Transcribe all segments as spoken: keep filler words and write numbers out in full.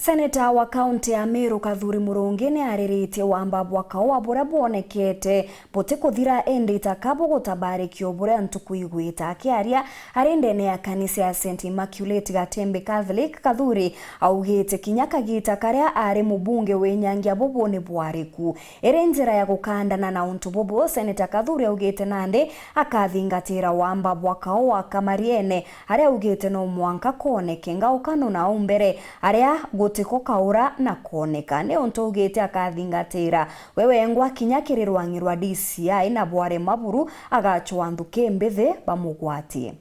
Seneta wa kaunti ya Meru Kathuri Murungi ni ariritie wamba bwa kaua buria bwonekete butikuthira, indi taka bugutabarikio buria ntuku igwita. Akiaria ari ndene ya kanisa ya Saint Immaculate Gatembe Catholic, Kathuri augite kinya kagita karia ari mubunge winyangia bubu ni bwariku. Iri njira ya gukandana na untu bubu, Seneta Kathuri augite nandi akathingatira wamba bwa kaua Kamariene, aria augite no mwanka kooneke ngaukano na au mbere, aria gutiko kaura na kooneka. Ni untu augite akathingatira we wengwa kinya kiri rwang'i rwa D C I, na bwarema buru agachwa nthuki mbithi bamugwatie.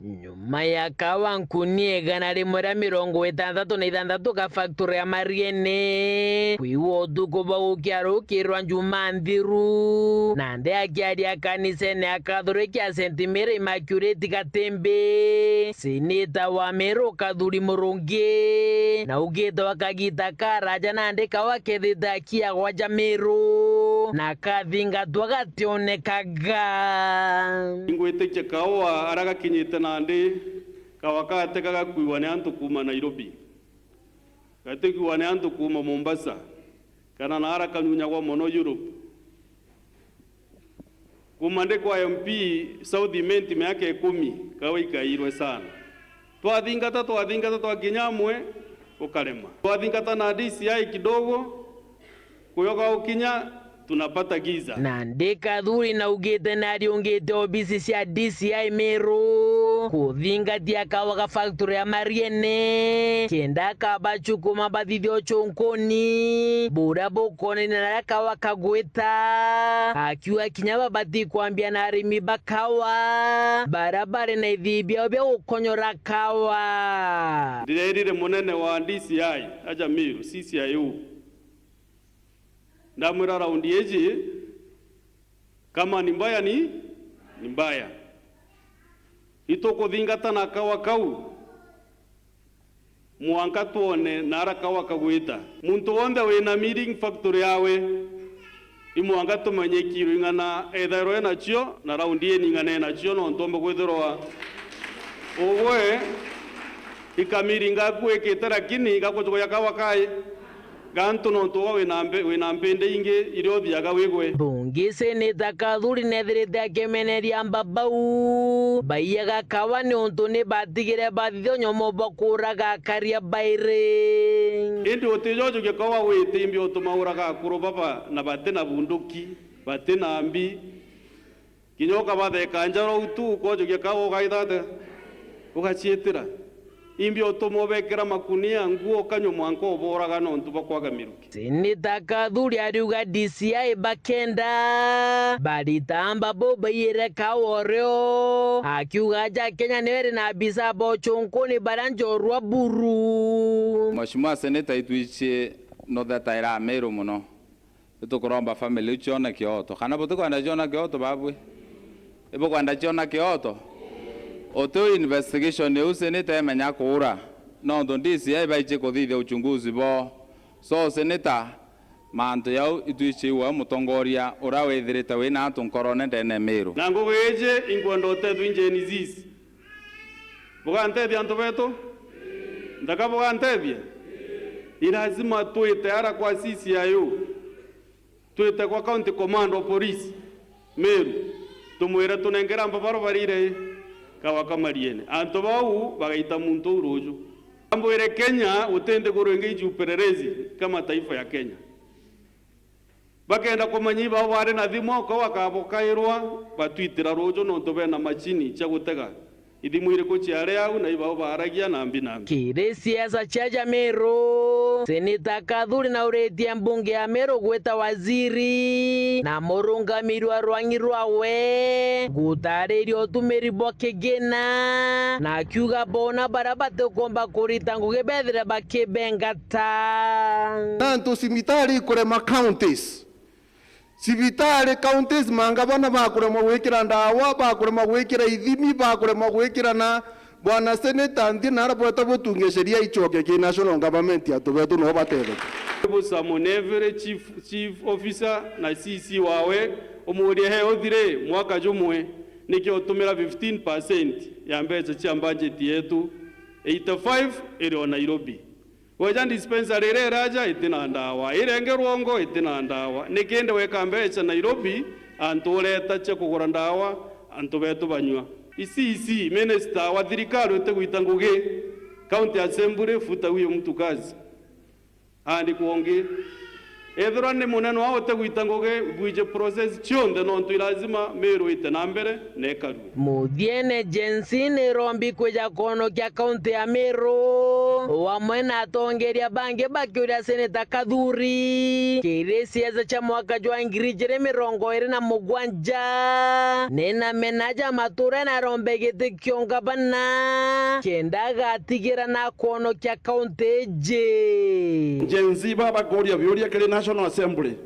Nyuma ya kawa nkunia igana rimwe ria mirongo itantatu na ithanthatu ga factory ya Mariene, kwigua utuku bwa gukia rukiri rwa Jumaa nthiru, nandi akiaria kanisene ya Kathoriki ya Saint Mary Immaculate Gatembe, seneta wa Meru Kathuri Murungi naugite wa kagita karaja nandi kawa kethite akiagwa ja Meru na kathingatwa gationekaga. Ingwitikia kaua aria gakinyite nandi, kawa gateka gakuiwa ni antu kuuma Nairobi, gatikuiwa ni antu kuuma Mombasa, kana na aria kanyunyagwa mono Europe. Kuuma ndi kwa M P South Imenti miaka ikumi, kawa ikairwe sana. Twathingata, twathingata, twakinya amwe, ukarema. Twathingata na D C I kidogo, kuyoka ukinya, tunapata giza. Nandi Kathuri naugite nariungite obisi cia D C I Meru kuthingatia kawa ga factory ya Mariene, kenda akabachukuma bathithie uchunkuni buria bukonania na aria kawa kagwita, akiuga kinya babati kwambia na arimi ba kawa baria bari na ithii biao bia gukonyora kawa. Ndirerire munene wa D C I aja Meru, C C I U, ndamwira, raundi iji, kama ni mbaya ni, ni mbaya. Itukuthingata na kawa kau mwanka twone na aria kawa kagwita. Muntu wonthe wina milling factory yawe, i mwanka tumenye kiro ing'ana ethairwa enacio, na raundi ii ni ing'ana enacio, nontu omba kwithirwa ugwe ikamiri ngaku ikite, lakini gakujukuja kawa kai gantu, nontu uga wina mbe-, wina mpindi ingi iria uthiaga wigwe. Bungi seneta Kathuri nethirite akimeneria amba bau baiyaga kawa niuntu ni batigire bathithia unyomo bwa kuuraga akaria bairi. Indi utijojukia kawa witi imbi utuma uraga akuru baba na bati na bunduki, bati na mbi. Kinya ukabatheka njara uu tu, ukojukia kawa ugaitha atia? Ugaciitira. Imbi utuma ubekira makunia nguo ukanyua mwanka uboraga nontu bwa kwaga miruki. Seneta Kathuri ariuga D C I bakenda barita amba bo baiyire kawa urio, akiuga aja Kenya niyo iri na abisa ba uchunkuni baria njorua buru. Mheshimiwa Seneta, itwici no thetaira Ameru mono. Itukuromba family iu ciona kioto. Kana butikwenda ciona kioto babwi? Ibukwenda ciona kioto? Utiu investigation iu seneta imenya kuura. Nontu D C I baici kuthithia uchunguzi bo. So seneta, mantu jau itwici iwe mutongoria uria withirite wina antu nkorone ndene Meru. Na ngugi iji inkwenda utethua injeni zici. Bugantethia antu betu? Nthaka bugantethia? Ni lazima twite ara kwa C C I U, twite kwa County Command of Police Meru, tumwire tunengere amba baro barire kawa ka Mariene. Antu bau bagaita muntu uu ruuju. Ambwire Kenya guti nthiguru ingi ijiupelelezi kama taifa ya Kenya. Bakenda kumenya ibao bari na thimu, uka bakabukairwa, batwitira ruuju nontu bena macini cia gutega. Ithimu iriku ciari au, na ibao baaragia na mbi na mbi. Kiri siasa cia ja Meru, Seneta Kathuri nauritie mbunge ya Meru gwita waziri na murungamiri wa rwang'i rwawe gutariria utumiri bwa kigina, na akiuga bona baria batikumba kurita ngugi bethire bakibengata. Nantu cibitari ikurema counties. Cibitari counties, mangabana bakuremwa gwikira ndawa, bakuremwa gwikira ithimi, bakuremwa gwikira na, Bwana Senator, nthi nara bweta butunge sheria icoke ki national government, antu betu no batetheke. Busa Munevere, chief, chief officer na C C wawe, umurie he uthire mwaka jumwe, niki utumira fifteen percent ya mbeca cia budget yetu Eighty-five iri o Nairobi. Weja dispensary iria iraja iti na ndawa, iria ingi Rwongo iti na ndawa. Nikindi weka mbeca Nairobi, antu ureta cia kugura ndawa, antu betu banyua. Ici, ici, minister wa thirikari utigwita ngugi, county assembly, futa huyo mtu kazi. Aandikwa ungi. Ethirwa ni munene wao utigwita ngugi, bwije process cionthe, nontu ilazima Meru ite na mbere na ikarue. Muthiene, Gen Z nirombi kwija kwonokia kaunti ya Meru, wamwe na atongeria bangi bakiuria Seneta Kathuri kiri siasa cia mwaka jwa ngiri ijiri mirongo iri na mugwanja, nina menaja matura na arombe giti kio ngavana, kenda agatigira na kwonokia kaunti iji. Gen Z baba kuria biuria kiri National Assembly,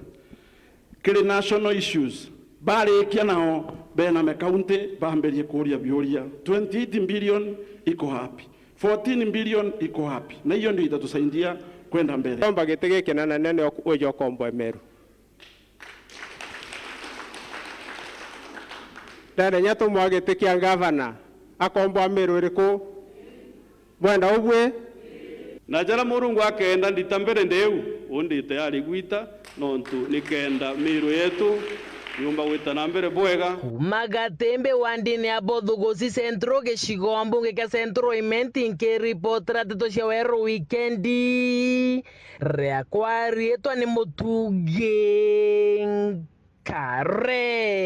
kiri national issues, barikia nao bename kaunti bambirie kuria biuria, twenty-eight billion iko hapi? Fourteen billion iko hapi? Na hiyo ndio itatusaidia kwenda mbele. Omba giti giki na nene uja ukomboe Meru. Ndarenya tumwa giti kia ngavana, akomboa Meru iriku? Bwenda ubwi? Na jaria Murungu akenda ndita mbere ndeu, undi tayari gwita, nontu nikenda Meru yetu yumba gwita na mbere bwega. Kuma Gatimbi wandini ya Bothugusi Central, gicigo mbunge kia Central Imenti, nkiripotera nteto cia Weru Wikendi. Riakwa riitwa ni Mutugi Nkare.